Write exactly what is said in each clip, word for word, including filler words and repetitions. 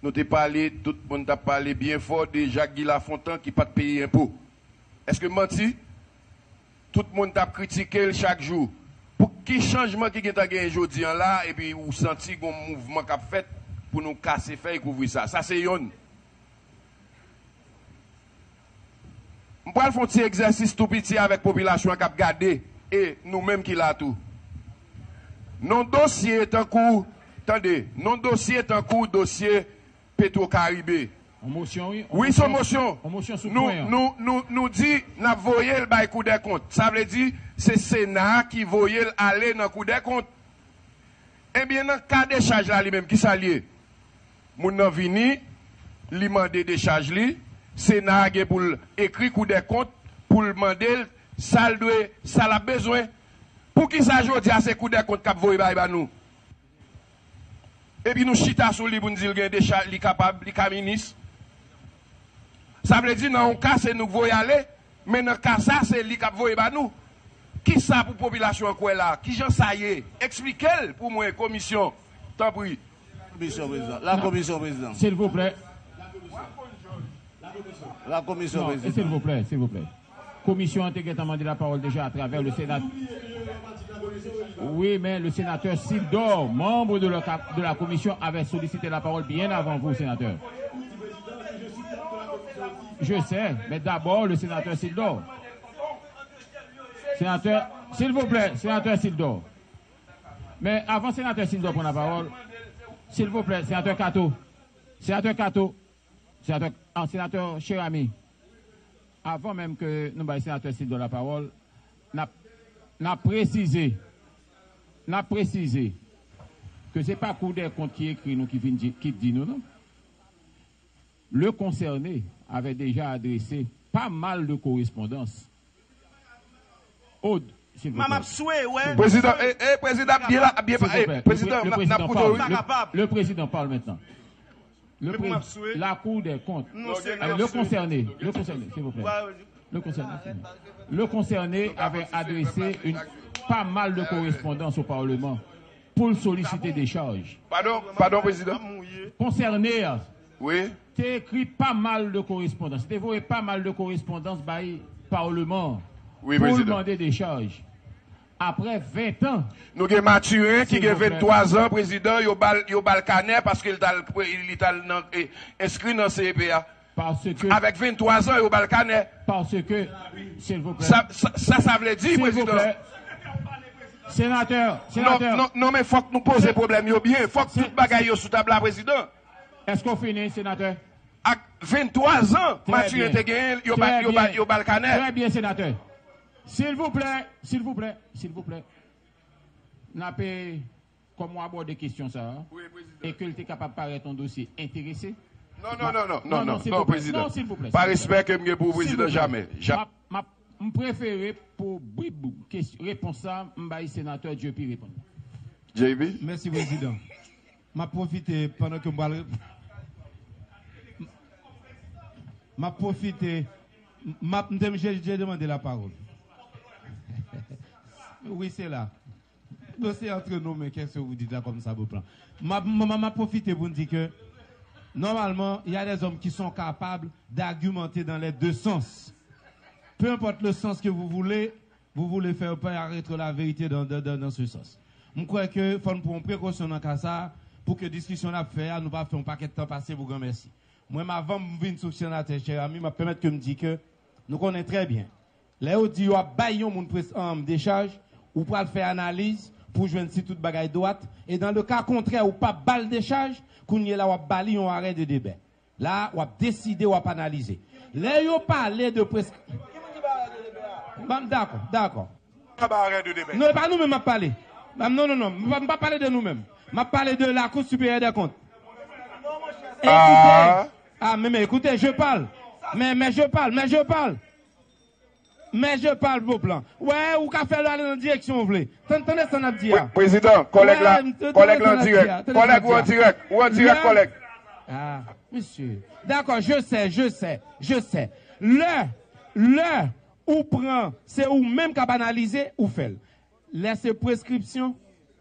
Nou te pale, tout moun t ap pale byen fò de Jak Guy Lafontant ki pa t peye enpo. Èske m manti? Tout moun t ap kritike l chak jou. Pou ki chanjman ki gentan genyen jodi an la, epi ou santi gon mouvman k ap fèt pou nou kase fèy kouvri sa? Sa se yonn. M pral fè yon ti egzèsis tou piti avèk popilasyon an k ap gade e nou menm ki la tou. Non dosye tankou, tande, non dosye tankou dosye Petro Caribe. Yon mosyon, wi. Yon Wi, se yon mosyon. Yon mosyon sou Nou, pwen an. nou, nou, nou di n ap voye l bay Kou dè Kont. Sa vle di se Sena ki voye l ale nan Kou dè Kont. Ebyen, nan ka dechaj la li menm, kisa l ye? Moun nan vini, li mande dechaj li, Sena a gen pou l ekri Kou dè Kont pou l mande l sa l dwe, sa l ap bezwen. Poukisa jodi a se Kou dè Kont k ap voye bagay ba nou? Epi nou chita sou li pou n di l gen dechaj, li kapab, li ka minis. Sa vle di nan yon ka se nou k voye ale, men nan ka sa se li k ap voye ba nou. Kisa pou popilasyon an kwè la? Kijan sa ye? Eksplike l pou mwen, komisyon, tanpri. Komisyon, prezidan. La komisyon, prezidan. Silvouplè. La komisyon, Non, prezidan. Silvouplè, silvouplè. Komisyon an te gentan mande lapawòl deja atravè le Sena. Oui, mais le sénateur Sildor, membre de la, de la commission, avait sollicité la parole bien avant vous, sénateur. Je sais, mais d'abord le sénateur Sildor. Sénateur, s'il vous plaît, sénateur Sildor. Men avan senatè Sildor pran lapawòl, silvouplè, senatè Kato, senatè Kato, senatè, ah, senatè Cheramy, avan menm ke nou bay senatè Sildor lapawòl, n ap, n ap presize, n ap presize ke se pa Kou dè Kont ki ekri nou ki vin di, ki di nou non. Le concerné avait déjà adressé pas mal de correspondances au, s'il vous plaît. Mama swe, wè. Prezidan, eh, eh, prezidan, byen la, byen, S'il vous eh, plaît. Prezidan, le, le n ap, n ap président koute w, parle. wi. Le, le président parle maintenant. Le Mwen pou m pré-, ap swe. La Cour des comptes. Non, se Euh, le concerné, le concerné, s'il vous plaît. Wè, wè. Le concerné, s'il vous plaît. Le concerné avait adressé une, pas mal de correspondances au Parlement pour solliciter des charges. Padon, padon, prezidan. Concerné, Wi. te ekri pa mal de korespondans, te voye pa mal de korespondans bay Parlement Wi, pou l prezidan. mande dechaj. Apre ven tan, Nou gen Mathurin ki gen Silvouplè. venntwa zan, prezidan, yo ba l, yo ba l kanè paske li t al, li t al nan, eh, enskri nan C E P a. Paske Avèk venntwa zan, yo ba l kanè. Paske, silvouplè. Sa, sa, sa, sa vle di, prezidan. Silvouplè. Senatè, Non, senatè. non, non, men fòk nou poze pwoblèm yo byen. Fòk Se- tout bagay yo sou tab la, prezidan. Èske w fini, senatè? Ak venntwa zan, Trè Mathurin byen. te genyen, yo ba, Trè yo ba, byen. yo ba l kanè. Trè byen, senatè. Silvouplè, silvouplè, silvouplè. N ape, kòm w abòde kesyon sa a, Wi, prezidan. e ke l te kapab parèt yon dosye enterese. Non, non, non, non, non, non, non, non, silvouplè. prezidan. Non, silvouplè, Pa silvouplè. respè ke m gen pou prezidan, Silvouplè. jamè. Ja- M ap, m ap, m prefere pou bib kes-, repons sa, m bay senatè J P reponn. J P? Mèsi, prezidan. M ap pwofite pandan ke m pral rep-, m ap pwofite, m ap, m te, je, je demande la parole. Wi, se la. Dosye antre nou, men qu'est-ce que vous dites là comme ça, Beauplan? M ap, m, m, m ap pwofite pou n di ke, normalman, il y a des hommes qui sont capables d'argumenter dans les deux sens. Peu importe le sens que vous voulez, vous voulez faire paraître la vérité dans, dans, dans, dans ce sens. M kwè ke fò n pran prekosyon nan ka sa a, pou ke diskisyon n ap fè a, nou pa fè yon pakèt tan pase pou granmèsi. Mwen, m, avan m vin sou senatè Cheramy, m ap pèmèt ke m di ke nou konnen trè byen. Lè yo di yo ap bay yon moun pres-, an, dechaj, ou pral fè analiz pou jwenn si tout bagay dwat, e dans le cas contraire, ou p ap ba l dechaj, kounye la w ap ba li yon arrêt de debè. La, w ap deside, w ap analize. Lè yo pale de presk-, Ban m, dakò, dakò. Ka ba arrêt de debè. Non, e pa nou menm m ap pale. Ban m, non, non, non, m pa, m pa pale de nou menm. M ap pale de la Cour supérieure des comptes. Écoutez. Ah. Ah, mais, mais écoutez, je parle. Mais, mais je parle, mais je parle. Mais je parle, Beauplan. Wè, ou ka fè l ale nan direksyon w vle. Tann, tande sa n ap di a. Pre-, prezidan, kòlèg la, Wè, m te kòlèg la an dirèk. Kòlèg ou an dirèk. Ou an dirèk, kòlèg. Ah, monsieur. D'accord, je sais, je sais, je sais. Lè, lè ou pran, se ou menm k ap analize, ou fè l. Lè se preskripsyon,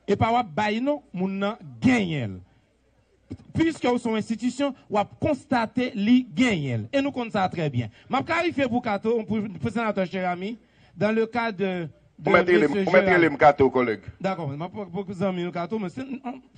e pa w ap bay non, moun nan genyen l. piske ou se yon enstitisyon, w ap konstate li genyen l. E nou konn sa trè byen. M ap klarifye pou Kato, pou, pou senatè Cheramy, dans le cas de, de, Ou mèt de rele m, ce ou mèt Gérald. Rele m Kato, kòlèg. Dakò, m ap pou zanmi nou Kato, men se,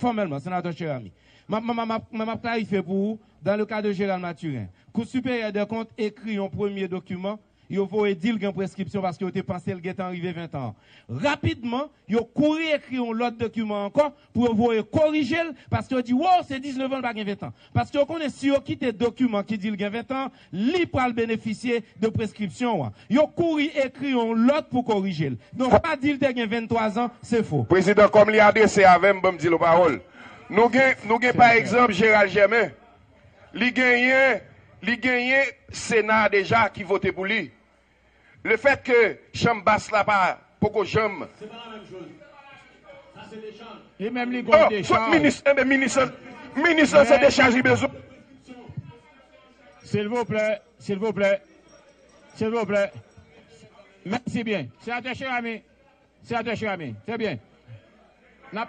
fòmèlman, senatè Cheramy. M ap, m ap, m ap, m ap klarifye pou ou, dans le cas de Gérald Mathurin, Cour supérieure des comptes ekri yon premye dokiman, yo voye di l gen preskripsyon paske yo te panse l gentan rive ven tan. Rapidman, yo kouri ekri yon lòt dokiman ankò pou yo voye korije l, paske yo di, wow, se diznèf an, l pa gen ven tan. Paske yo konnen si yo kite dokiman ki di l gen ven tan, li pral benefisye de preskripsyon an. Yo kouri ekri yon lòt pou korije l. Donk, pa di l te gen venntwa zan, se fo. Prezidan, kòm li adrese avè m, ban m di l yon pawòl. Nou gen, nou gen pa egzanp, Gérald Germain. Li genyen, li genyen Sena deja ki vote pou li. Lefèt ke Chanm Bas la pa poko janm. Li menm li gen yon dechaj. Minis, enben, minis, minis lan se dechaj li bezwen. Silvouplè, silvouplè, silvouplè. Mèsi byen. Senatè Cheramy, senatè Cheramy, trè byen.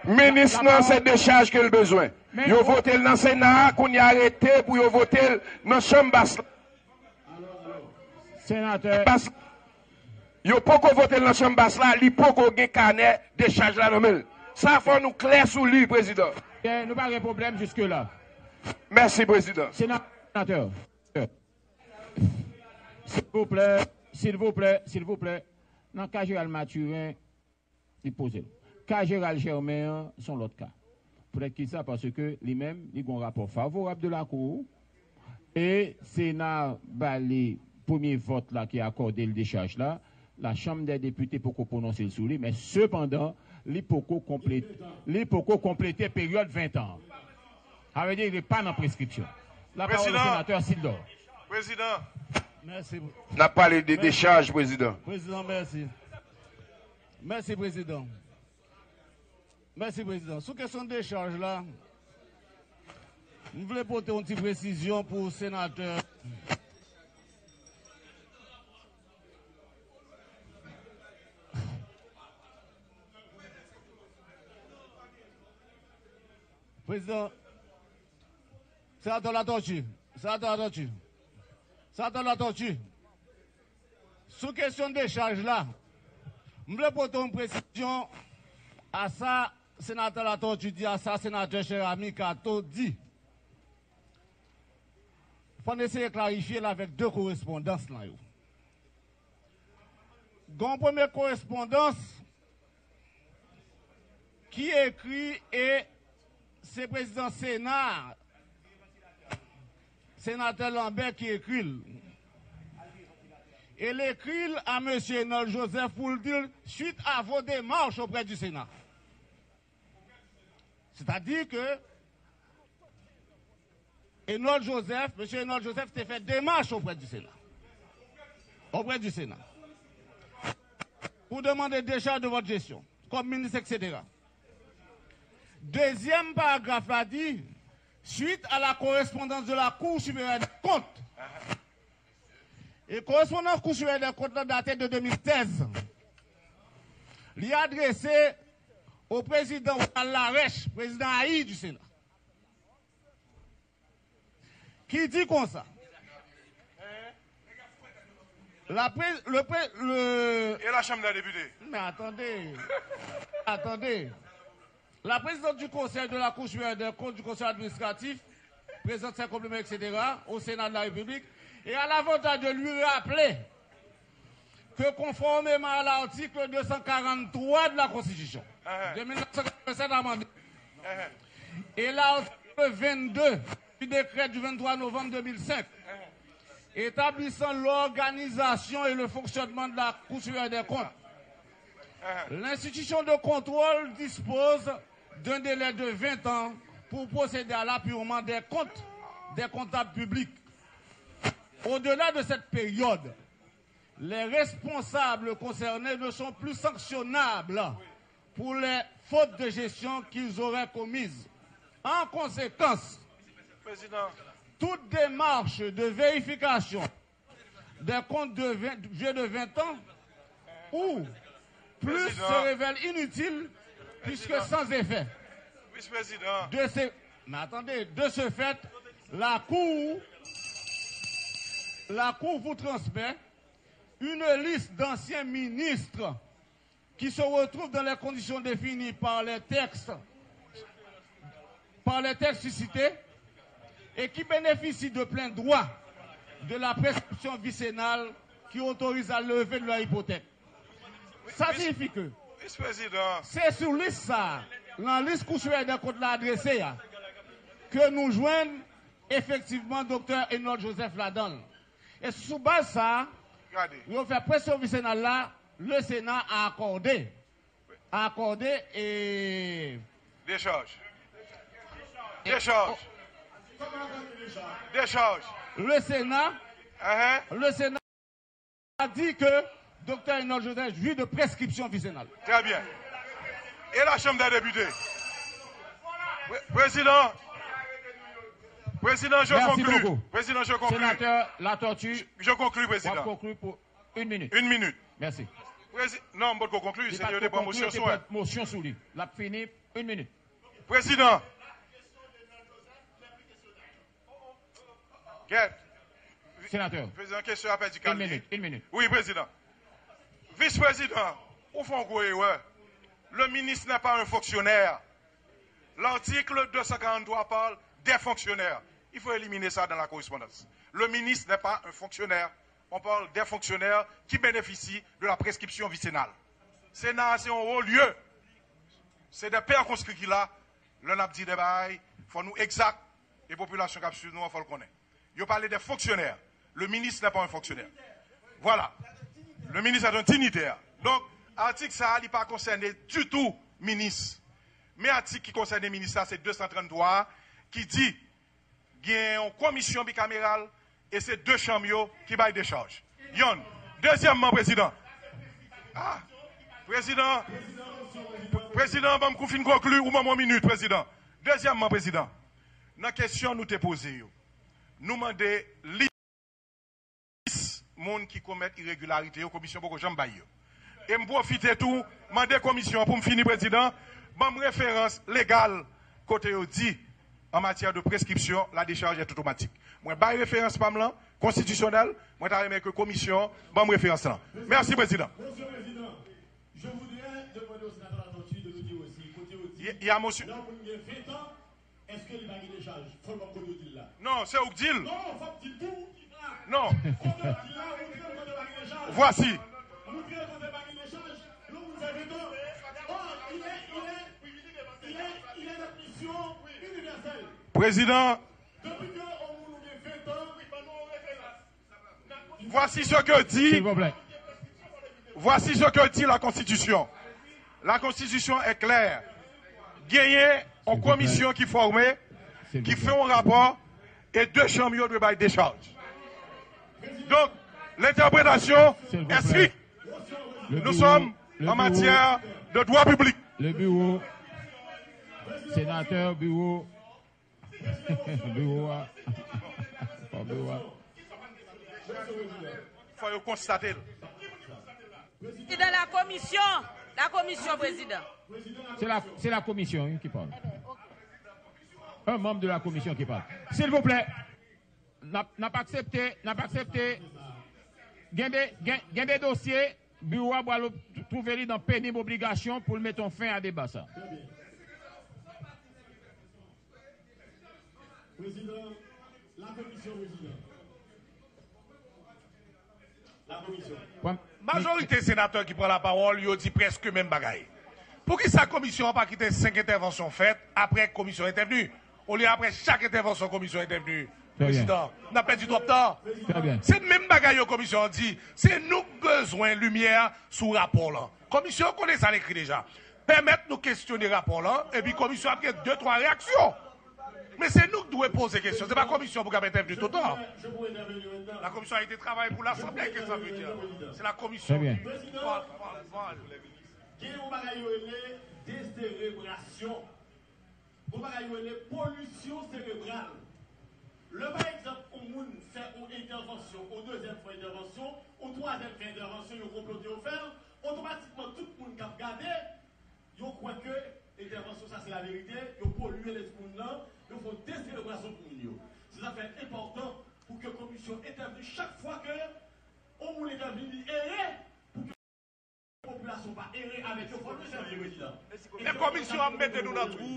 Minis lan se dechaj ke l bezwen. Yo vote l nan Sena a, kounye a rete pou yo vote l nan Chanm Bas la. Senatè. Yo poko vote l nan Chanm Bas la, li poko gen kanè dechaj la nan men l. Sa fò nou klè sou li, Prezidan. Nou pa gen pwoblèm jiske la. Mèsi, Prezidan. Senatè. Silvouplè, silvouplè, silvouplè. Nan ka Gérald Mathurin, li poze l. Ka Gérald Germain an, se yon lòt ka. Poutèt kisa? Paske li menm, li gen yon rapò favorab de Lakou. E Sena ba li premye vòt la ki akòde l dechaj la. La Chanm dè Depite poko pwononse l sou li, men sepandan, li poko konplete, li poko konplete peryòd ven tan an. Sa vle di, li pa nan preskripsyon. Lapawòl o senatè Sildor. Prezidan. Mèsi. N ap pale de dechaj, Prezidan. Prezidan, mèsi. Mèsi, Prezidan. Mèsi, Prezidan. Sou kesyon dechaj la, m vle pote yon ti presizyon pou senatè. Prezidan, Senatè Latortue, Senatè Latortue, Senatè Latortue, sou kesyon dechaj la, m vle pote yon presizyon a sa Senatè Latortue di, a sa Senatè Cheramy Kato di. Fò n eseye klarifye l avèk de korespondans lan yo. Gen yon premye korespondans ki ekri e se prezidan Sena a, Senatè Lambert, ki ekri l. E l ekri l a mesye Enold Joseph pou l di l suite à vos démarches auprès du Sénat. Sètadi ke Enold Joseph, mesye Enold Joseph te fè demach auprès du Sénat. Auprès du Sénat. Pour demander décharge de votre gestion, comme ministre, et cetera. Dezyèm paragraf la di, suite à la correspondance de la Cour supérieure des comptes. E korespondans Kou Siperye dè Kont la date de de mil sèz. Li adrese o prezidan Ronald Larèche, prezidan ayi du Sénat, ki di konsa, la pre, le pre, le, E la Chanm dè Depite? Men atande, atande. La présidente du Conseil de la Cour supérieure des comptes, du Conseil administratif, présente ses compliments, et cetera, au Sénat de la République, et a l'avantage de lui rappeler que, conformément à l'article deux cent quarante-trois de la Constitution de mille neuf cent quatre-vingt-sept amendée, et l'article vingt-deux du décret du vingt-trois novembre deux mille cinq, établissant l'organisation et le fonctionnement de la Cour supérieure des comptes, l'institution de contrôle dispose d'un délai de vingt ans pour procéder à l'apurement des comptes des comptables publics. Au-delà de cette période, les responsables concernés ne sont plus sanctionnables pour les fautes de gestion qu'ils auraient commises. En conséquence, toute démarche de vérification des comptes de vingt, vieux de vingt ans ou plus se révèle inutile puisque sans effet. De ces, Mais attendez, de ce fait, la Cour, la Cour vous transmet une liste d'anciens ministres qui se retrouvent dans les conditions définies par les textes, par les textes suscités et qui bénéficient de plein droit de la prescription vicennale qui autorise la levée de leur hypothèque. Sa siyifi ke se sou lis sa a, nan lis Kou Siperyè dè Kont la adrese a, ke nou jwenn efektivman Doktè Enold Joseph ladan l. E sou baz sa a, yo fè presyon Visenal la, le Sénat a accordé, a accordé e Dechaj. Dechaj. Dechaj. Le Sénat, Ahan. Le Sénat a dit que Doktè Enold Joseph jouit de prescription Visenal. Très bien. Et la Chambre des députés? Pré- Président, Président, je Merci conclus. Beaucoup. Président, je conclus. Sénateur Latortue, Je conclus, w ap Président. Konkli pou une minute. Une minute. Merci. Prési- Non, m pa t ko konkli, se yo te pran mosyon sou mwen. Mosyon sou li. L ap fini, une minute. Président. Get. Senatè, Président, kesyon a pèdi une kalite. Minute, une minute. Oui, Président. Vis-Président, ou fè yon gwo erè. Le ministre n'est pas un fonctionnaire. L'article deux cent quarante-trois parle des fonctionnaires. Il faut éliminer ça dans la correspondance. Le ministre n'est pas un fonctionnaire. On parle des fonctionnaires qui bénéficient de la prescription vicennale. Sénat, c'est un haut lieu. C'est des pères conscrits qui là. Lè n ap di de bagay, fò nou egzak. E popilasyon k ap swiv nou an, fò l konnen. Yo pale de fonksyonè. Le ministre n'est pas un fonctionnaire. Voilà. Le ministre est un dignitaire. Donk, atik sa a, li pa konsène ditou minis. Men atik ki konsène minis la, se de san tranntwa a, ki di gen yon komisyon bikameral e se de chanm yo ki bay dechaj. Yonn. Dezyèmman, Prezidan. Ah, Prezidan, Prezidan, ban m kou fin konkli, ou ban m yon minit, Prezidan. Dezyèmman, Prezidan, nan kesyon nou te poze yo, nou mande lis moun ki komèt iregilarite yo, komisyon poko janm bay yo. E m pwofite tou mande komisyon an, pou m fini, Prezidan, ban m referans legal kote yo di, en matière de prescription, la décharge est automatique. Mwen bay referans pa m lan, konstitisyonèl, mwen ta renmen ke komisyon an ban m referans lan. Mèsi, Prezidan. Monsieur le Président, je voudrais demander au sénateur Latortue de nous dire aussi, kote yo di, Y- y a monsieur- lè yon moun gen ven tan, èske li pa gen dechaj? Fò l ban m kote yo di l la. Non, se ou k di l. Non, fò m di tou. Non. Kote yo di l la, montre m kote pa gen dechaj. Voici. Montre m kote pa gen dechaj. Lè yon moun fè ven tan. Or, il est, il est, il est, il est d'admission universelle. Président, Depi ke yon moun ou gen ven tan, voici ce que dit, S'il vous plaît. Voici ce que dit la Constitution. La Constitution est claire. Genyen yon komisyon ki fòme, ki fè yon rapò, e de chanm yo dwe bay dechaj. Donk, l'interprétation est stricte. Nous sommes en matière de droit public. Le bureau, sénateur, bureau, bureau a, bureau a. Fò yo konstate l. Président, la commission, la commission, Président. C'est la, c'est la commission, hein, qui parle. Un membre de la commission qui parle. S'il vous plaît, n ap, n ap aksepte, n ap aksepte. Gen de, gen, gen de dosye, biwo a pral twouve li nan penib obligasyon pou l mete yon fen a deba sa. Président, la commission, Président. La commission. Majorite senatè ki pran lapawòl, yo di prèske menm bagay. Poukisa komisyon an pa kite senk entèvansyon fèt apre komisyon entèvni, olye apre chak entèvansyon komisyon entèvni? Prezidan, n ap pèdi twòp tan. Se menm bagay yo komisyon an di, se nou k bezwen limyè sou rapò lan. Komisyon an konnen sa l ekri deja. Pèmèt nou kesyone rapò lan, epi komisyon ap gen de twa reyaksyon. Men se nou k dwe poze kesyon, se pa komisyon pou k ap entèvni toutan. La commission a été travaillée pour l'Assemblée, qu'est-ce que ça veut dire? C'est la commission qui parle, parle, parle. Gen yon bagay yo rele deserebrasyon. Yon bagay yo rele polisyon serebral. Lè pa egzanp yon moun fè yon entèvansyon, yon dezyèm fè entèvansyon, yon twazyèm fè entèvansyon, yo konplote yo fè l, otomatikman tout moun k ap gade, yo kwè ke entèvansyon sa se laverite, yo polye lespri moun nan, Yo fè yon deselebrasyon pou moun yo. Se zafè enpòtan pou ke komisyon entèvni chak fwa ke yon moun entèvni li ere, pou ke popilasyon pa ere avèk yo. Fò nou entèvni, prezidan. Men komisyon ap mete nou nan twou.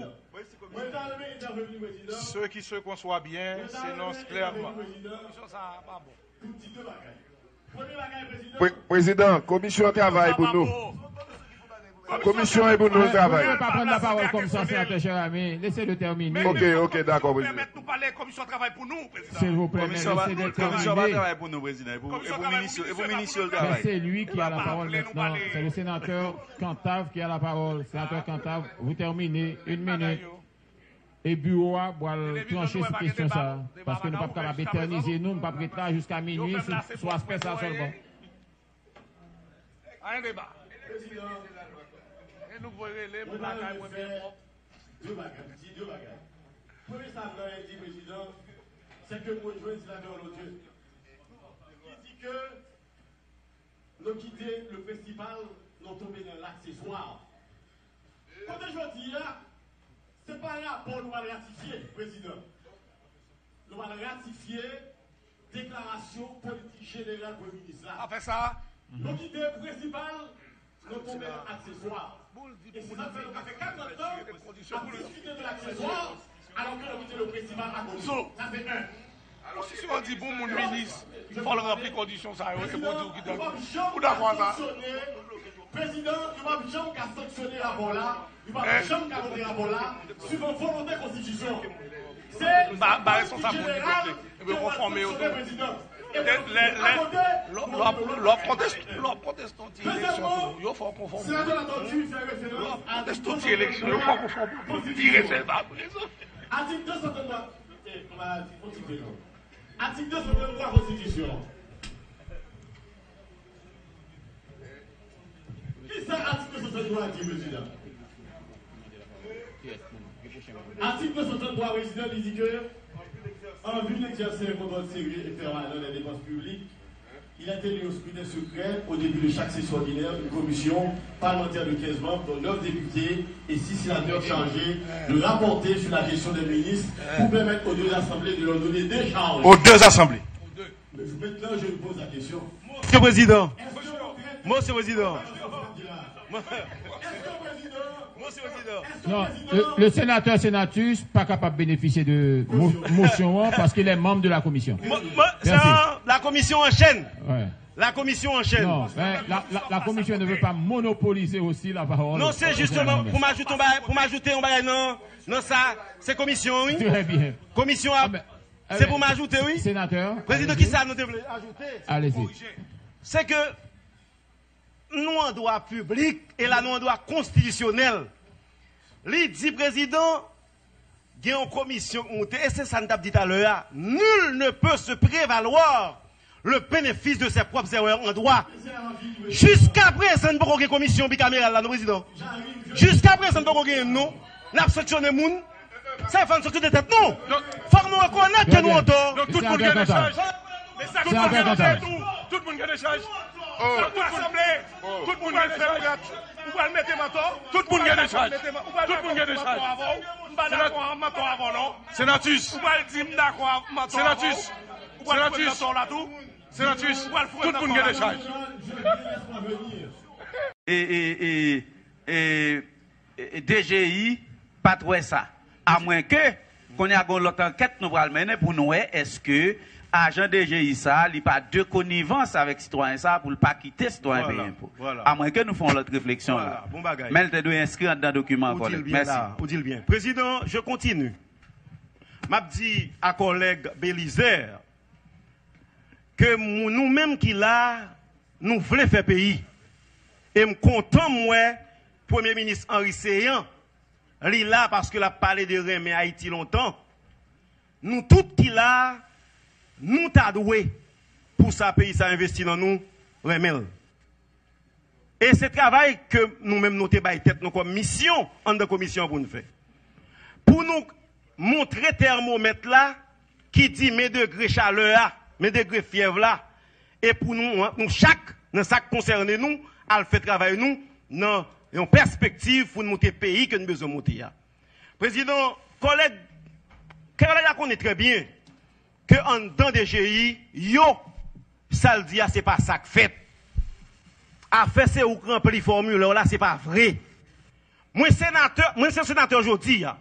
Mwen ta renmen entèvni, prezidan. Ceux qui se conçoit bien s'énonce clairement. Komisyon sa a pa bon. Pou di de bagay. Premye bagay, prezidan. Prezidan, komisyon an travay pou nou. Komisyon e pou nou travay. Vous ne pouvez pas prendre la parole comme ça, sénateur Cheramy. Laissez-le terminer. Ok, ok, dakò, prezidan. Pèmèt nou pale, komisyon travay pou nou, prezidan. S'il vous plaît, mais laissez-le terminer. Komisyon pa travay pou nou, prezidan. E pou, e pou minis yo, e pou minis yo l travay. Mais c'est lui qui a la parole maintenant. C'est le sénateur Cantave qui a la parole. Sénateur Cantave, vous terminez. Une minute. E biwo a pral tranche sou kesyon sa a, paske nou p ap kapab etènize nou, nou p ap ret la jiska minui sou, sou aspè sa a sèlman. Anyen deba. E nou voye rele m lakay mwen byen pwòp. De bagay, m di de bagay. Premye sa m nan di prezidan, se ke mwen jwenn senatè Lotye ki di ke nou kite le prensipal, nou tonbe nan lakseswa. Kote jodi a, se pa rapò nou pral ratifye, prezidan. Nou pral ratifye deklarasyon politik jeneral premye minis la. Afè sa a. Nou kite prensipal, nou tonbe nan akseswa. E se sa k fè nou ka fè katrantan ap diskite de lakseswa, alò ke nou kite le prensipal akote. Sa se en. Konstitisyon an di pou moun minis, fò l ranpli kondisyon sa yo, e pou di w ki tan. Ou dakò a sa? Prezidan, yo p ap janm ka sanksyone rapò la, yo p ap janm ka vote rapò la, suivan volonte konstitisyon. Se politik jeneral ke w pral sanksyone prezidan. Lè w ap konteste yon ti eleksyon, yo fè w konfòm. Lè w ap konteste yon ti eleksyon, yo fè w konfòm. Ti eleksyon pa prezan. Atik de san trannde twa. Atik de san trannde twa konstitisyon. Kisa atik de san trannde twa a di, prezidan? Atik de san trannde twa, prezidan, li di ke, en vue d'exercer un contrôle sérieux et permanent des dépenses publiques, il est tenu au scrutin secret, au début de chaque session ordinaire, une commission parlementaire de quinze membres, dont neuf députés et six sénateurs chargés de rapporter sur la gestion des ministres pour permettre aux deux assemblées de leur donner décharge. Aux deux assemblées. Maintenant, je vous pose la question. Monsieur le Président. Monsieur le Président. Monsieur le Président. Non, le, le sénateur Senatus pa kapab benefisye de mo-, mosyon an paske il est membre de la commission. Mo-, mo-, sa, la commission enchaîne. Ouais. La commission enchaîne. Non, mais la, la, la commission ne veut pas monopoliser aussi la parole. Non, c'est justement pour m'ajouter un bagay, pour m'ajouter un bagay nan, nan sa, se komisyon, wi. Très bien. Komisyon a, se pou m ajoute, wi. Sénateur, prezidan, kisa nou te vle ajoute? Allez-y. Se ke nou an dwa piblik, e la nou an dwa konstitisyonèl. Li di prezidan, gen yon komisyon k moute, e se sa n t ap di talè a, nul ne peut se prévaloir le bénéfice de ses propres erreurs en droit. Jiska prezan, n poko gen komisyon bikameral la, non, prezidan. Jiska prezan, n poko gen, non. N ap sanksyone moun. Sa fè n soti de tèt nou. Fòk nou rekonèt ke nou an tò. Donk, tout moun gen dechaj. Tout moun gen dechaj. Tout moun gen dechaj. Tout moun gen dechaj. Ou pral mete m an tò. Tout moun gen dechaj. Tout moun gen dechaj. M pa dakò ak mantò avè w, non. Senatus. Ou pral di m dakò ak mantò avè w. Senatus. Ou pral pran mantò la tou. Senatus. Ou pral pran mantò la tou. Tout moun gen dechaj. E, e, e, e, e, D G I pa t wè sa. Amwenke, kounye a, gen yon lòt ankèt nou pral mennen pou nou wè èske ajan D G I sa a, li pa de konivans avèk sitwayen sa a pou l pa kite sitwayen peye enpo. Amwenke nou fè yon lòt refleksyon la. Men l te dwe enskri anndan dokiman an, kòlèg. Mèsi. Ou di l byen. Prezidan, je continue. M ap di a kòlèg Belizaire ke nou menm ki la a, nou vle fè peyi. E m kontan m wè Premye Minis Henry Céant, li la paske l ap pale de renmen Ayiti lontan. Nou tout ki la a, nou ta dwe, pou sa peyi sa envesti nan nou, renmen l. E se travay ke nou menm nou te bay tèt nou kòm misyon anndan komisyon an pou n fè. Pou nou montre tèmomèt la ki di men degre chalè a, men degre fyèv la, e pou nou, nou chak, nan sa k konsène nou, al fè travay nou nan yon pèspektiv pou n moute peyi ke n bezwen moute a. Prezidan, kòlèg Kay Olaya konnen trè byen ke anndan D G I, yo, sa l di a, se pa sa k fèt. Afè se ou k ranpli fòmilè w la, se pa vre. Mwen senatè, mwen se senatè jodi a.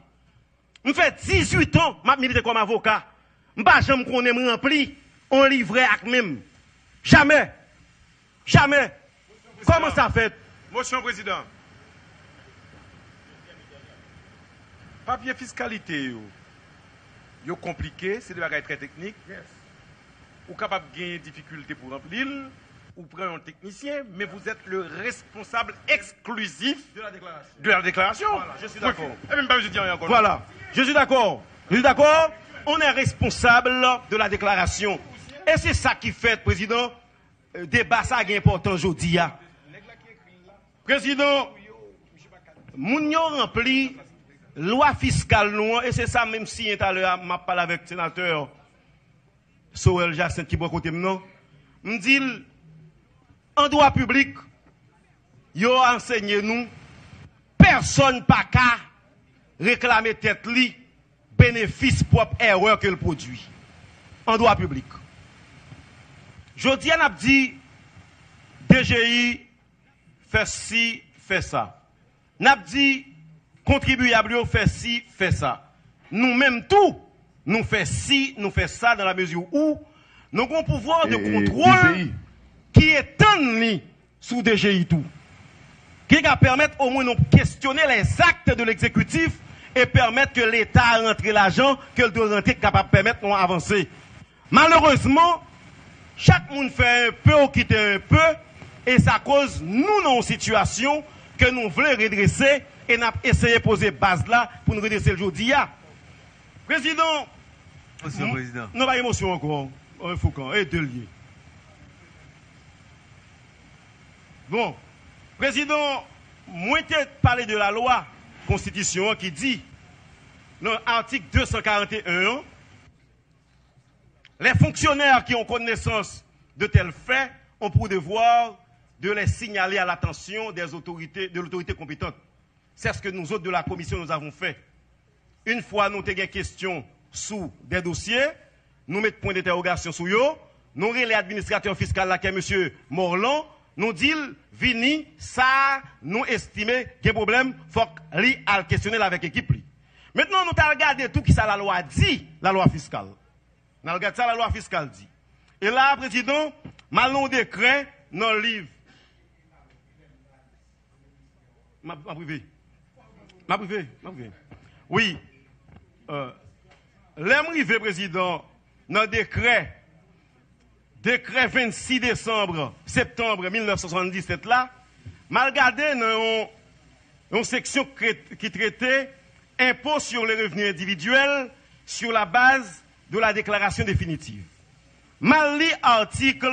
M fè dizuit an m ap milite kòm avoka. M pa janm konnen m ranpli on livrè ak men m. Jamè. Jamè. Kòman sa fèt? Mosyon, Prezidan. Papye fiskalite yo, yo konplike, se de bagay trè teknik. Ou kapab genyen difikilte pou ranpli l, ou pran yon teknisyen, men vous êtes le responsable exclusif de la déclaration. Voilà, je suis d'accord. Epi m pa bezwen di anyen ankò, non? Voilà, je suis d'accord. Je suis d'accord. On est responsable de la déclaration. E se sa ki fèt, Prezidan, deba sa gen enpòtans jodi a. Prezidan, moun yo ranpli lwa fiskal nou an, e se sa menm siyen talè a, m ap pale avèk senatè Sorel Jacinthe ki bò kote m nan. M di l, an dwa piblik, yo ansenye nou, pèsonn pa ka reklame tèt li benefis pwòp erè ke l pwodui an dwa piblik. Jodi a, n ap di D G I fè si, fè sa. N ap di kontribiyab yo fè si, fè sa. Nou menm tou, nou fè si, nou fè sa, dans la mesure où nou gon pouvwa de kontwòl ki etann li sou D G I tou, ki ka pèmèt omwen nou kestyone les actes de l'exécutif e pèmèt ke Leta rantre lajan ke l dwe rantre, ki kapab pèmèt nou avanse. Malerezman, chak moun fè un peu ou kite un peu, e sa koz nou nan yon sitiyasyon ke nou vle redrese, e n ap eseye poze baz la pou n redrese l jodi a. Prezidan, Mosyon, m- Prezidan. Non, pa gen mosyon ankò, Foukan, e de l ye. Bon, Prezidan, mwen te pale de lalwa konstitisyon an ki di, nan atik de san karant e en an, les fonctionnaires qui ont connaissance de tels faits ont pour devoir de les signaler à l'attention des autorités, de l'autorité compétente. C'est ce que nous autres de la commission nous avons fait. Yon fwa nou te gen kesyon sou de dosye, nou met pwen dentèwogasyon sou yo, nou rele administratè fiskal la ki se mesye Morlan, nou di l vini, sa a nou estime gen pwoblèm, fòk li al kesyone l avèk ekip li. Mentnan, nou t al gade tou kisa lalwa di, lalwa fiskal. N al gade sa lalwa fiskal di. E la a, Prezidan, m al nan yon dekrè nan liv. M ap, m ap rive. M ap rive, m ap rive. Wi. Euh, lè m rive, Prezidan, nan dekrè, dekrè vennsis desanm, septanm mil nèf san swasanndisèt la, m al gade nan yon, yon seksyon ki trete impôt sur les revenus individuels sur la base de la déclaration définitive. M al li atik,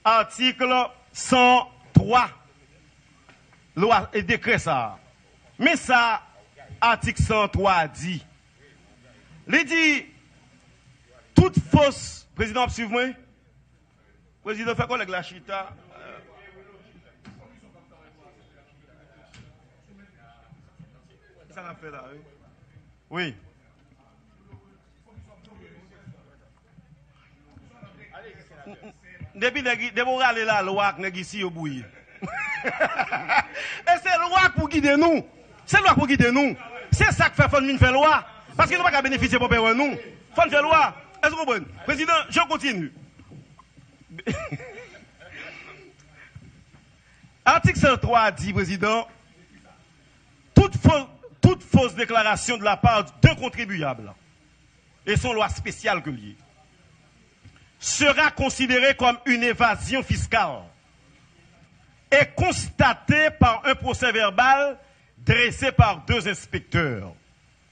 atik san twa lwa, e, dekrè sa a. Men sa atik san twa a di. Li di, tout fos, Prezidan ap swiv mwen? Prezidan, fè kòlèg la chita. Sa n ap fè la, wi. Wi. Depi nèg, depi w rale lalwa ak nèg isi, yo bouyi. E se lwa k pou gide nou. Se lwa k pou gide nou. Se sa k fè fò n vin fè lwa. Paske nou pa ka benefisye pwòp erè nou. Fò n fè lwa. Èske w konprann? Prezidan, je continue. Atik san twa a di, Prezidan, toute fausse, toute fausse déclaration de la part d'un contribuable, e se yon lwa espesyal ke l ye, sera considérée comme une évasion fiscale et constatée par un procès-verbal dressé par deux inspecteurs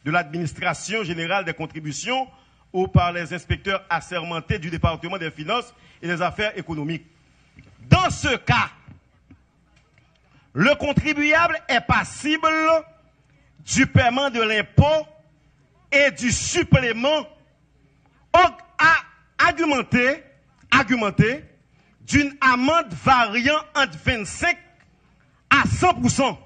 de l'administration générale des contributions ou par les inspecteurs assermentés du département des finances et des affaires économiques. Dans ce cas, le contribuable est passible du paiement de l'impôt et du supplément aug-, a-, argumenté, argumenté d'une amende variant entre vingt-cinq à cent pour cent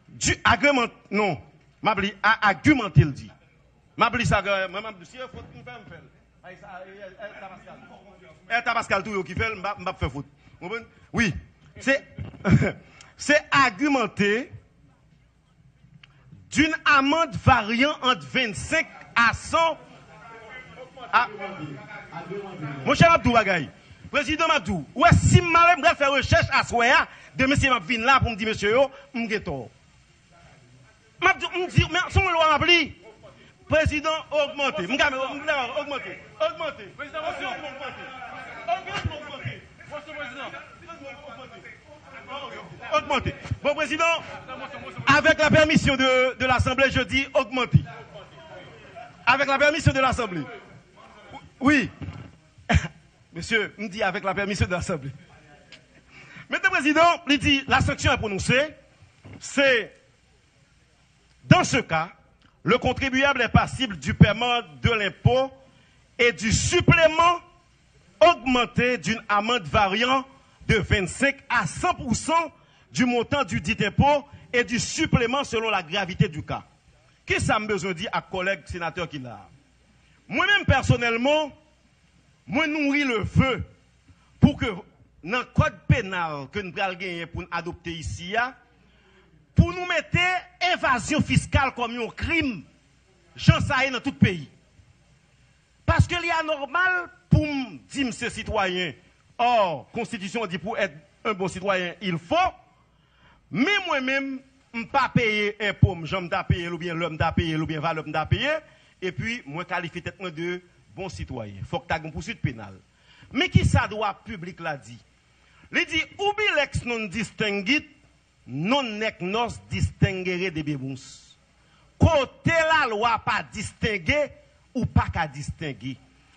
du agrément, non, m ap li a argumenté, l di. M ap li sa, mwen, m ap di, si e fot m fè, m fè l. Ay, sa, e, e, e, ta Pascal. E, ta Pascal tou yo ki fè l, m p ap, m p ap fè fot. Ou konprann? Wi. Se, se argumenter d'une amende variant entre vingt-cinq à cent. Ah. Monchè, m ap di w bagay. Prezidan, m ap di w. Ou wè, si m ale, m pral fè rechèch aswè a. Demen, si m ap vin la pou m di mesye yo, m gen tò. M ap di, m di, men se yon lwa m ap li. Prezidan, ogmante. M ka, m ka, ogmante. Ogmante. Prezidan, ogmante. Ogmante. Ogmante. Ogmante. Bon, prezidan, avec la permission de, de l'Assemblée, je dis augmenter. Avec la permission de l'Assemblée. Oui. Mesye, m di avec la permission de l'Assemblée. Mentnan, prezidan, li di, la sanction est prononcée, c'est Dans ce cas, le contribuable est passible du paiement de l'impôt et du supplément augmenté d'une amende variant de vingt-cinq à cent pour cent du montant du dit impôt et du supplément selon la gravité du cas. Kisa m bezwen di ak kòlèg senatè ki la a? Mwen menm pèsonèlman, mwen nouri le vœu pou ke nan kòd penal ke n pral genyen pou n adopte isi a, pou nou mete evazyon fiskal kòm yon krim, jan sa ye nan tout peyi. Paske li anòmal pou m di m se sitwayen, or, konstitisyon an di pou être un bon citoyen, il faut, men mwen menm, m pa peye enpo m jan m ta peye l oubyen lè m ta peye l oubyen valè m ta peye, epi mwen kalifye tèt mwen de bon sitwayen. Fòk ta gen yon pouswit penal. Men kisa dwa piblik la di? Li di, ubi lex non distinguit, non nec nos distinguere debemus. Kote lalwa pa distenge, ou pa ka distenge.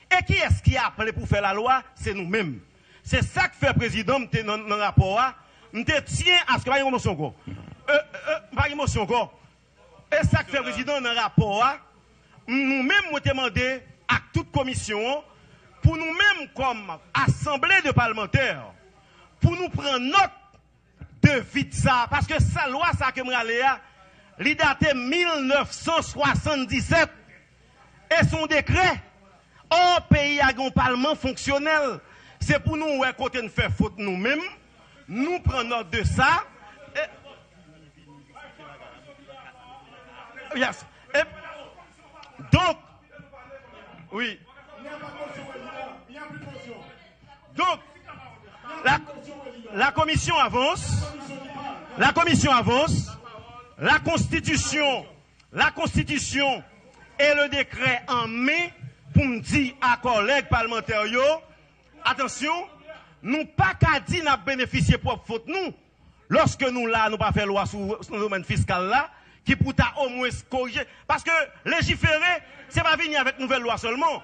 E kiyès ki aple pou fè lalwa? Se nou menm. Se sa k fè, prezidan, m te nan, nan rapò a, m te tyen aske, pa gen emosyon ankò. E, e, e, pa gen emosyon ankò. E sa k fè, prezidan, nan rapò a, m, nou menm, mwen te mande ak tout komisyon an, pou nou menm kòm asanble de palmantè, pou nou pran nòt de vid sa, paske sa, lwa sa ke m rale a, li date mil nèf san swasanndisèt, e se yon dekrè. Or, peyi a gen yon palman fonksyonèl. Se pou nou wè kote n fè fot nou menm, nou pran nòt de sa. E, yes. E, donk, wi. Donk, la, la commission avance, la commission avance, la constitution, la constitution et le décret en main pou m di a kòlèg palmantè yo, atansyon, nou pa ka di n ap benefisye pwòp fot nou, lòske nou la, nou pa fè lwa sou, sou domèn fiskal la, ki pou ta omwens korije. Paske lejifere, se pa vini avèk nouvèl lwa sèlman.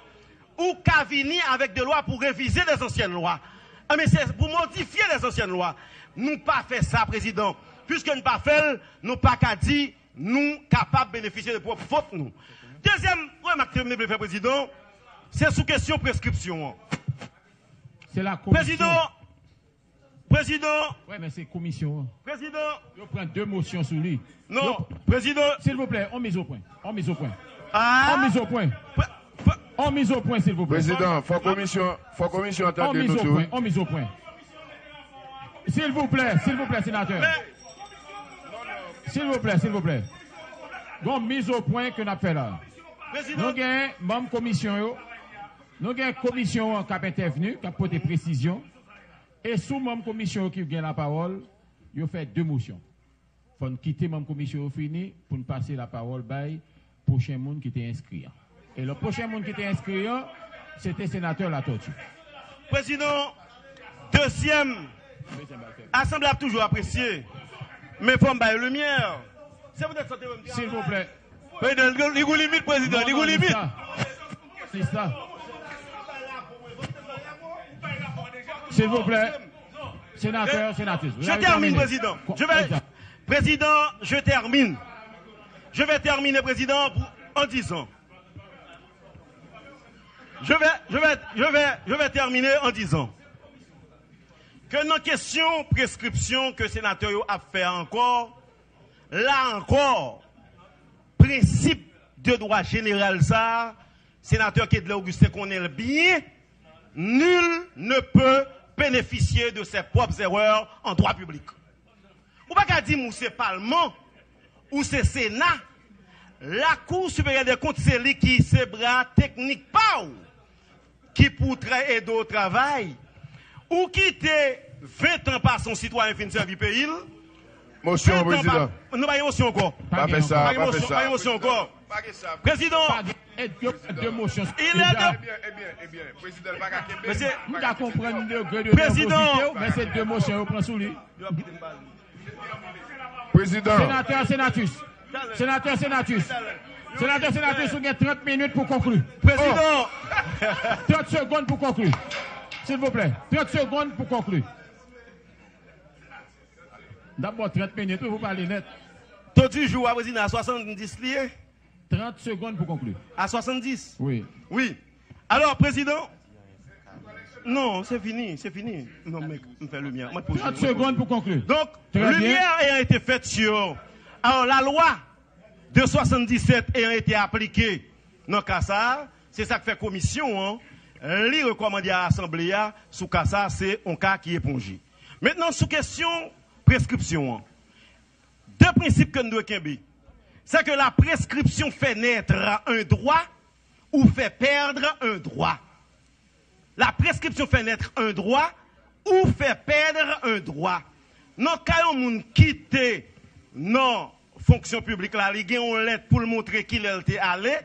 Ou ka vini avèk de lwa pou revize de zansyèn lwa. Enben, se pou modifye de zansyèn lwa. Nou pa fè sa, prezidan. Piske n pa fè l, nou pa ka di nou kapab benefisye de pwòp fot nou. Dezyèm remak ke m te vle fè, prezidan, se sou kesyon preskripsyon an. Se la komisyon. Prezidan, Prezidan. Wi, men se komisyon an. Prezidan. Yo pran de mosyon sou li. Non, yo, prezidan. Silvouplè, on miz o pwen. On miz o pwen. Ah. On miz o pwen. Pre-, pre-, On miz o pwen, silvouplè. Prezidan, fò komisyon, fò komisyon an tande nou tou. On miz o pwen, on miz o pwen. Silvouplè, silvouplè, senatè. Men Silvouplè, silvouplè. Gon miz o pwen ke n ap fè la. Prezidan. Nou gen manm komisyon yo. Nou gen komisyon an k ap entèvni, k ap pote presizyon. E sou manm komisyon yo ki gen lapawòl, yo fè de mosyon. Fò n kite manm komisyon yo fini pou n pase lapawòl bay pwochen moun ki te enskri an. E lè pwochen moun ki te enskri an, se te senatè Latortue. Prezidan, dezyèm, asanble ap toujou apresye, men fò m bay limyè. Se poutèt sa te wè m te Silvouplè. Prezidan, li gon limit, prezidan, li gon limit. Silvouplè. Senatè, senatris. Je termine, président. Je vais, président, je termine. Je vais terminer, président, pour, en disant. Je vais, je vais, je vais, je vais terminer en disant que nan kesyon preskripsyon ke senatè yo ap fè ankò, la ankò, prensip de dwa jeneral sa a, senatè Kedlè Augustin konnen l byen, nul ne peut bénéficier de ses propres erreurs en droit public. Ou pa ka di m ou se palman, ou se sena, Lakou Siperyè dè Kont se li ki se bra teknik pa w, ki pou tra- ede w travay. Ou kite ven tan pase yon sitwayen fin sèvi peyi l. Mosyon, ven tan pa- prezidan. Nou pa gen mosyon ankò. Pa fè sa, pa fè sa. Pa gen mosyon ankò. Prezidan. Pa gen, e, yo fè de mosyon. Il est de- Ebyen, ebyen, ebyen, prezidan pa ka kenbe. Mesye, m ka konprann degre de nèvozite w, men se de mosyon yo pran sou li. Prezidan. Senatè Senatus. Senatè Senatus. Senatè Senatus, ou gen trant minit pou konkli. Prezidan. Trant segonn pou konkli. Silvouplè. Trant segonn pou konkli. M t ap ba w trant minit, wi, pou pale nèt. To di jou a, prezidan, a swasanndis li ye? Trant segonn pou konkli. A swasanndis? Wi. Wi. Alò, prezidan, non, se fini, se fini. Non, men, m fè limyè. Mwen poze. Trant segonn pou konkli. Donc, très bien. Lumière ayant été faite sur, alors, la loi de soixante-dix-sept ayant été appliquée nan ka sa a, se sa k fè komisyon an, li rekòmande a asanble a sou ka sa a, se yon ka ki eponje. Mentnan, sou kesyon preskripsyon an, de prensip ke n dwe kenbe, c'est que la prescription fait naître un droit ou fait perdre un droit. La prescription fait naître un droit ou fait perdre un droit. Nan ka yon moun kite nan fonksyon piblik la, li gen yon lèt pou l montre kilè l te ale.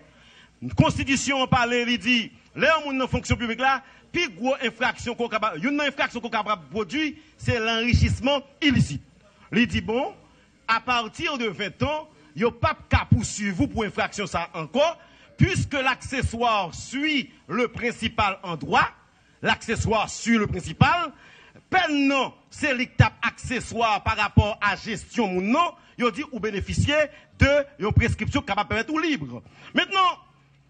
Konstitisyon an pale, li di, lè yon moun nan fonksyon piblik la, pi gwo enfraksyon ke w kapab, youn nan enfraksyon ke w kapab pwodui, se lanchisman ilisit. Li di, bon, à partir de vingt ans, yo p ap ka pouswiv ou pou enfraksyon sa a ankò, puisque l'accessoire suit le principal en droit, l'accessoire suit le principal, pèn nan, se li k t ap akseswa pa rapò a jesyon moun nan, yo di ou benefisye de yon preskripsyon ki kapab pèmèt ou lib. Maintenant,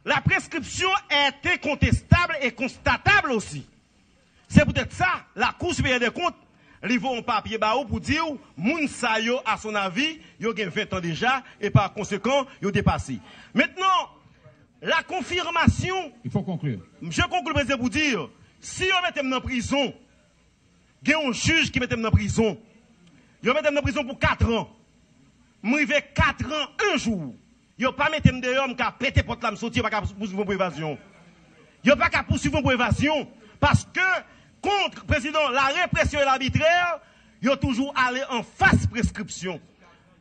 la prescription est incontestable et constatable aussi. Se poutèt sa, Lakou Siperyè dè Kont, li voye yon papye ba ou pou di w, moun sa yo, à son avis, yo gen ven tan deja, e pa konsekan, yo depase. Maintenant, la confirmation. Il faut conclure. Je conclus, prezidan, pou di, si yo mete m nan prizon, gen yon jij ki mete m nan prizon. Yo mete m nan prizon pou kat an. M rive kat an, yon jou. Yo pa mete m deyò, m ka pete pòt la, m soti, yo pa ka pouswiv mwen pou evazyon. Yo pa ka pouswiv mwen pou evazyon, paske kont prezidan, la répression est arbitraire, yo toujou ale anfas preskripsyon.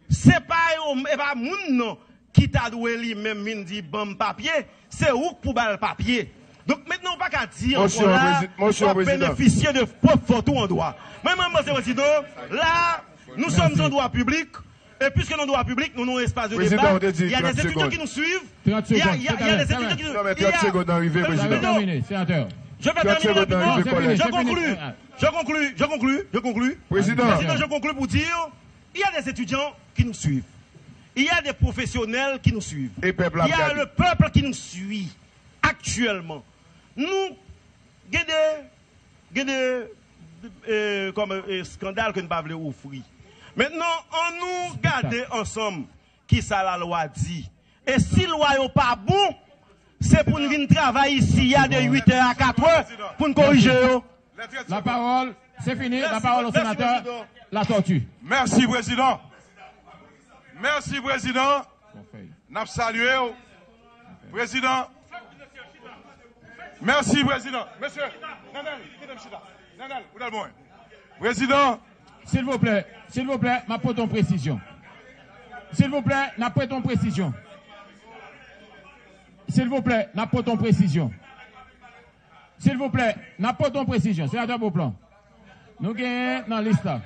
Se pa yo, e pa moun nan ki ta dwe li menm vin di, "Ban m papye," se ou k pou ba l papye. Donk, mentnan, ou pa ka di ankò la, w ap benefisye de pwòp fòt ou an dwa. Mwen, mwen, mwen, se prezidan, la, nous sommes en droit public, et puisque nous, droit public, nous, nous, espace de débat, il y a des étudiants qui nous suivent, il y a, il y a, il y a des étudiants qui nous suivent. Non, men trant segonn nan rive, prezidan. Je vais terminer, senatè. Je vais terminer rapidement. Je conclus, je conclus, je conclus, je conclus. Prezidan. Président, je conclus pour dire, il y a des étudiants qui nous suivent. Il y a des professionnels qui nous suivent. Il y a le peuple qui nous suit actuellement. Nou gen de, gen de, euh, kòm, euh, eskandal ke n pa vle ofri. Mentnan, annou gade ansanm kisa lalwa di. E si lwa yo pa bon, se pou n vin travay isi a de uit è a kat è pou n korije yo. La parole, c'est fini. La parole au sénateur Latortue. Mèsi, prezidan. Mèsi, prezidan. N ap salye w. Prezidan. Mèsi, prezidan. Mesye, Nanèl, kite m chita. Nanèl, ou dal bon. Prezidan. Silvouplè, silvouplè, m ap pote yon presizyon. Silvouplè, n ap pote yon presizyon. Silvouplè, n ap pote yon presizyon. Silvouplè, n ap pote yon presizyon. Senatè Beauplan, nou genyen nan lis la.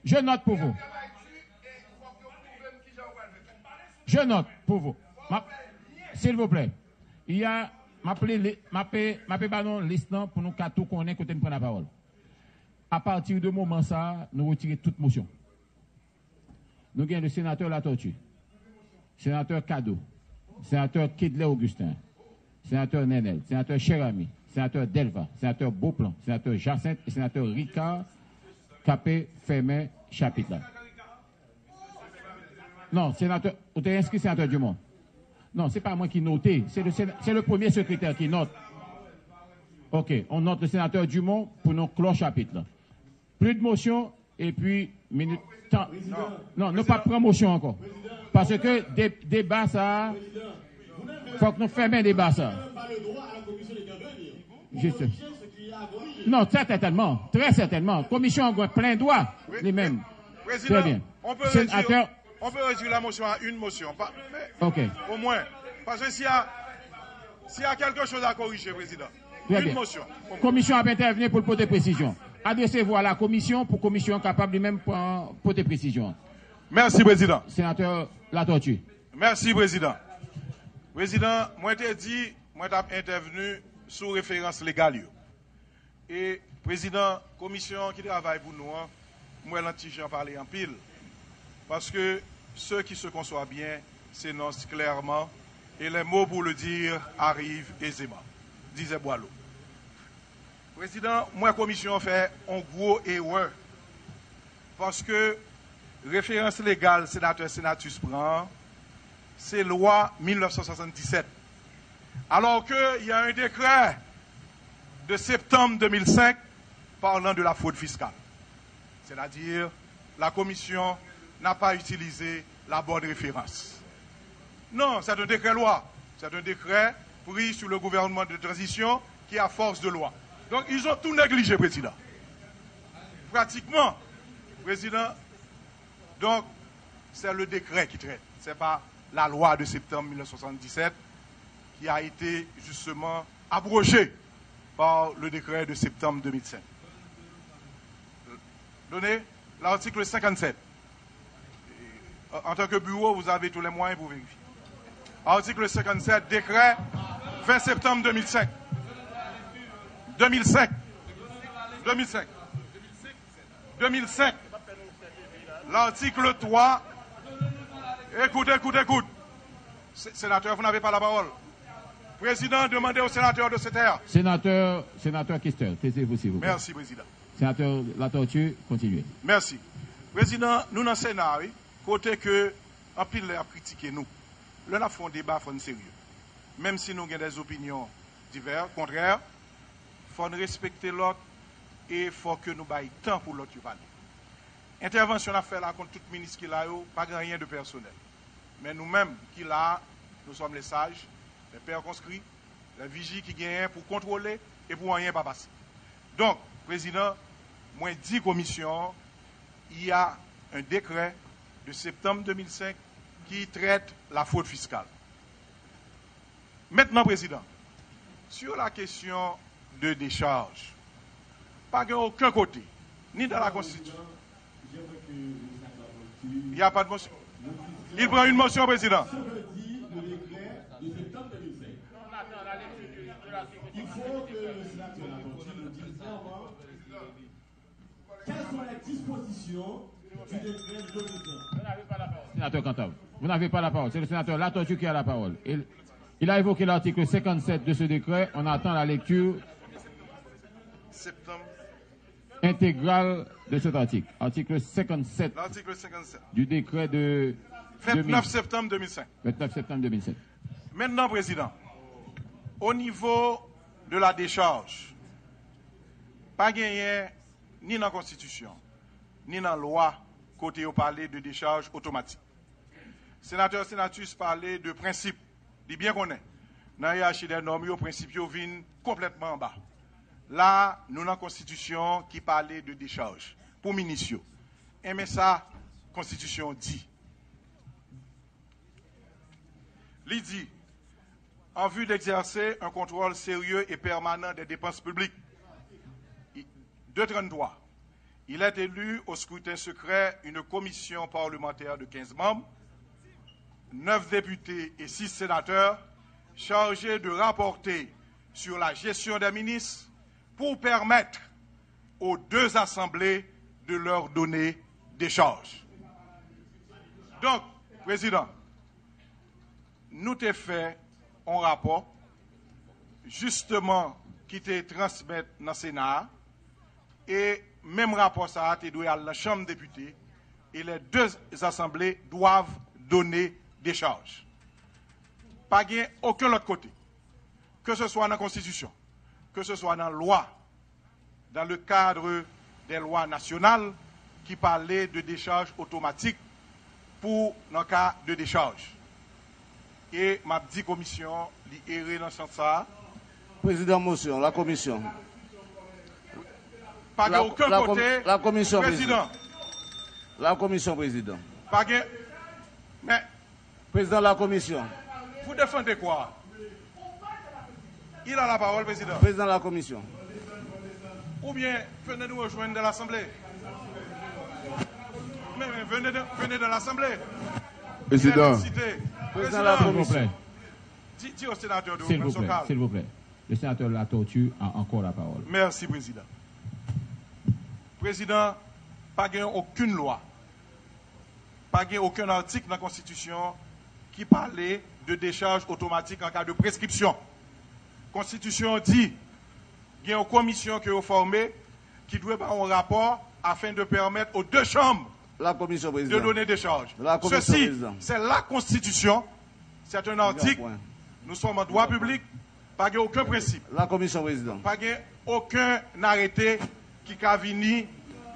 Je note pour vous. Je note pour vous. M ap, silvouplè. Iya, m ap li, li, m ap, m ap ba nou lis lan pou nou ka tou konnen kote n pran lapawòl. Apati de moman sa a, nou retire tout mosyon. Nou gen le senatè Latortue, senatè Kado, senatè Kedlè Augustin, senatè Nènèl, senatè Cheramy, senatè Delva, senatè Beauplan, senatè Jacinthe e senatè Ricard k ape fèmen chapit la. Non, senatè, ou te enskri senatè Dumont. Non, se pa mwen ki note. Se le, se le premye sekretè ki note. Ok, on note le sénateur Dumont pou nou klò chapit la. Pli de mosyon, epi minit tan. Non, nou pa pran mosyon ankò. Paske de, deba sa, fòk nou fèmen deba sa. Jis. Non, trè sètènman, trè sètènman. Komisyon an gen plen dwa, li menm. Trè byen. Senatè. On peut réduire la motion à une motion. Pas, mais Ok. Au moins. Parce que s'il y a, s'il y a quelque chose à corriger, Président, Trè une byen. Motion. Komisyon ap entèvni pou l pote presizyon. Adrese vwa la komisyon pou komisyon kapab li menm pran, pote presizyon. Mèsi, Président. Senatè Latortue. Mèsi, Président. Président, mwen te di, mwen t ap entèvni sou referans legal yo. E, Président, komisyon ki travay pou nou an, m wè l an ti jan pale anpil. Parce que ceux qui se conçoivent bien s'énoncent clairement et les mots pour le dire arrivent aisément, disait Boileau. Président, m wè komisyon an fè yon gwo erè. Paske referans legal senatè Senatus pran an, se lwa mil nèf san swasanndisèt. Alors qu'il y a un décret de septembre deux mille cinq parlant de la fraude fiscale. C'est-à-dire, la commission n'a pas utilisé la bonne référence. Non, c'est un décret-loi. C'est un décret pris sous le gouvernement de transition qui a force de loi. Donc, ils ont tout négligé, Président. Pratiquement, Président, donc, c'est le décret qui traite. C'est pas la loi de septembre mille neuf cent soixante-dix-sept qui a été justement abrogée par le décret de septembre deux mille cinq. Donnez l'article cinquante-sept. En tant que bureau, vous avez tous les moyens pour vérifier. Article cinquante-sept, décret vingt septembre deux mille cinq. deux mille cinq. deux mille cinq. deux mille cinq. L'article trois. Écoute, écoute, écoute. Sé-, sénateur, vous n'avez pas la parole. Président, demandez au sénateur de se taire. Sénateur, sénateur Kester, taisez-vous, s'il vous plaît. Merci, Président. Senatè Latortue, kontinye. Mèsi. Prezidan, nou nan Sena, wi, kote ke anpil lè y ap kritike nou. Lè n ap fè yon deba, fò n serye. Menm si nou gen dè opinyon divè, kontrè, fò n respekte lòt e fò ke nou bay tan pou lòt yo pale. Entèvansyon n ap fè la kont tout minis ki la yo, pa gen anyen de pèsonèl. Men nou menm ki la a, nous sommes les sages, les pères conscrits, lè viji ki genyen pou kontwole e pou anyen pa pase. Donk, Prezidan, mwen di komisyon an, il y a un décret de septembre deux mille cinq qui traite la fraude fiscale. Maintenant, Président, sur la question de décharge, pa gen okenn kote, ni dans la Constitution, il y a pas de motion. Il prend une motion, Président. Sénateur Cantave, vous n'avez pas la parole. C'est le sénateur Latortue qui a la parole. Il, il a évoqué l'article cinquante-sept de ce décret. On attend la lecture Septembre. Intégrale de cet article. Article cinquante-sept L'article cinquante-sept. Du décret de vingt-neuf septembre deux mille cinq. Vingt-neuf septembre deux mille sept. Maintenant, Président, au niveau de la décharge, pa genyen ni nan konstitisyon, ni nan lwa kote yo pale de décharge automatique. Senatè Senatus pale de prensip. Li byen konnen, nan yerachi dè nòm yo, prensip yo vin konplètman anba. La, nou nan konstitisyon ki pale de décharge pou minis yo. Enben sa, konstitisyon di. Li di, en vue d'exercer un contrôle sérieux et permanent des dépenses publiques. Deux trente-trois. Il est élu au scrutin secret une commission parlementaire de quinze membres, neuf députés et six sénateurs, chargés de rapporter sur la gestion des ministres pour permettre aux deux assemblées de leur donner décharge. Donk, Prezidan, nou te fè yon rapò, jisteman, ki te transmèt nan Sena a, e menm rapò sa a te dwe al nan Chanm Depite, et les deux assemblées doivent donner décharge. Pa gen okenn lòt kote, ke se swa nan konstitisyon, ke se swa nan lwa, dans le cadre des lois nationales, ki pale de dechaj otomatik pou nan ka de dechaj. E m ap di komisyon an, li ere nan sans sa a. Président motion, la commission. Pa gen okenn kote, la commission, Prezidan. La commission, Président. Pa gen. Men, Président la commission. Vous défendez quoi? Il a la parole, Président. Président la commission. Ou bien, venez nous rejoindre dans l'Assemblée. Mais, mais venez, de- venez dans l'Assemblée. Président. Cité. Président la Président, commission. Dis, dis au sénateur de S'il reprendre vous son plaît, calme. S'il vous plaît. Le sénateur Latortue a encore la parole. Merci, Président. Président, pa gen okenn lwa, pa gen okenn atik nan konstitisyon ki pale de dechaj otomatik an ka de preskripsyon. Konstitisyon an di gen yon komisyon ke yo fòme ki dwe ba yon rapò afin de permettre aux deux chambres La commission, de Président. Donner des charges. La commission, Ceci, Président. C'est la Constitution, c'est un article. Nous sommes en droit public, pa gen okenn prensip, La commission, Président. Pa gen okenn arete ki ka vini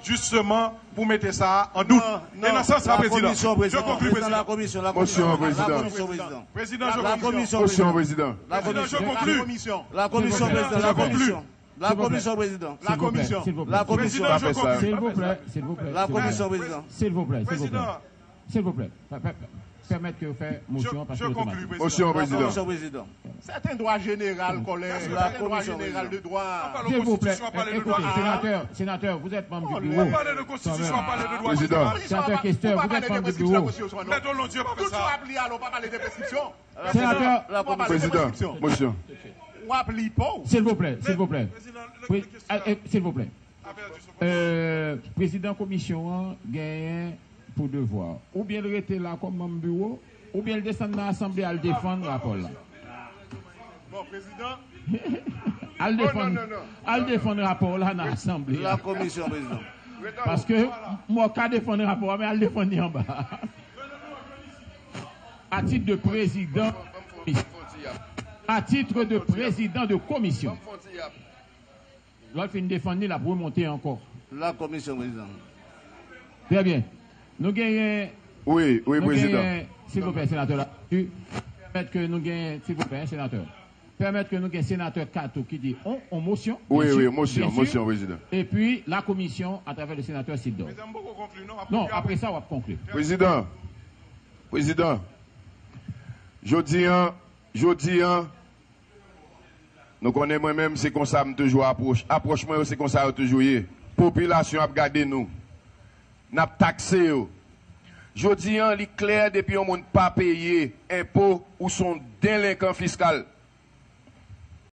justement pou mete sa an dout. E nan sans sa, La Prezidan, commission, je Président. conclus, Président, la Prezidan. commission, la Motion, commission. Président. La commission, Président. Prezidan, je La conclus. commission, Motion, Président. Président. La Prezidan, je commission. Conclus. La commission, Président. La Je conclus. Commission. La commission, Président. S'il vous plaît, La commission. s'il vous plaît. Président, je La conclus. commission. S'il vous plaît, s'il vous plaît. La s'il vous plaît. commission, Président. S'il vous plaît, s'il vous plaît. Président, S'il vous plaît. Pa- pa- Permettre que faire je, motion parce je que conclus, automatique. Président. Motion, La Président. commission, Président. C'est un droit général, collègue. La C'est un droit commission, général de Président. droit. On parle de S'il vous plaît, constitution, on parle de droit écoutez, général. Sénateur, sénateur, vous êtes membre du On bureau. parle de constitution, on parle de droit Quand même. général. Sénateur Kester, vous êtes membre du bureau. Mèt Londyé pa fè Tout sa. sa ap li alò, pa pale de preskripsyon. Sénateur, Ou pa pale de Président, preskripsyon. Motion. W ap li pou. S'il vous plaît, s'il vous plaît. Président, le- Pré- le- ah, eh, S'il vous plaît. a perdu son Euh, Président commission an genyen pou devwa oubyen l rete la kòm manm biwo, oubyen l desann nan asanble al defann rapò la. Bon, Président, Al defann, non, non, non. Al defann rapò la nan asanble. La commission, Président. Paske mwen ka defann rapò a, men al defann li anba. À titre de président, à titre de président de commission, lè l fin defann li, l ap remonte ankò. La commission, Président. Très bien. Nou genyen Oui, oui, Nou Président. Genyen, silvouplè, senatè la, pèmèt ke nou genyen, silvouplè, senatè. Pèmèt ke nou gen senatè Kato ki di on, on motion. Oui, bien oui, sûr, motion, bien sûr. Motion, Président. Epi la commission à travers le sénateur Sildor. Président, m poko konkli, non, m ap Non, konkli après ça, w ap conclure. Président, Président, jodi an, jodi an, nou konnen mwen menm se konsa m toujou apwòch. Apwòch mwen yo se konsa yo toujou ye. Popilasyon ap gade nou. N ap takse yo. Jodi an, li klè depi yon moun pa peye enpo, ou se yon delenkan fiskal.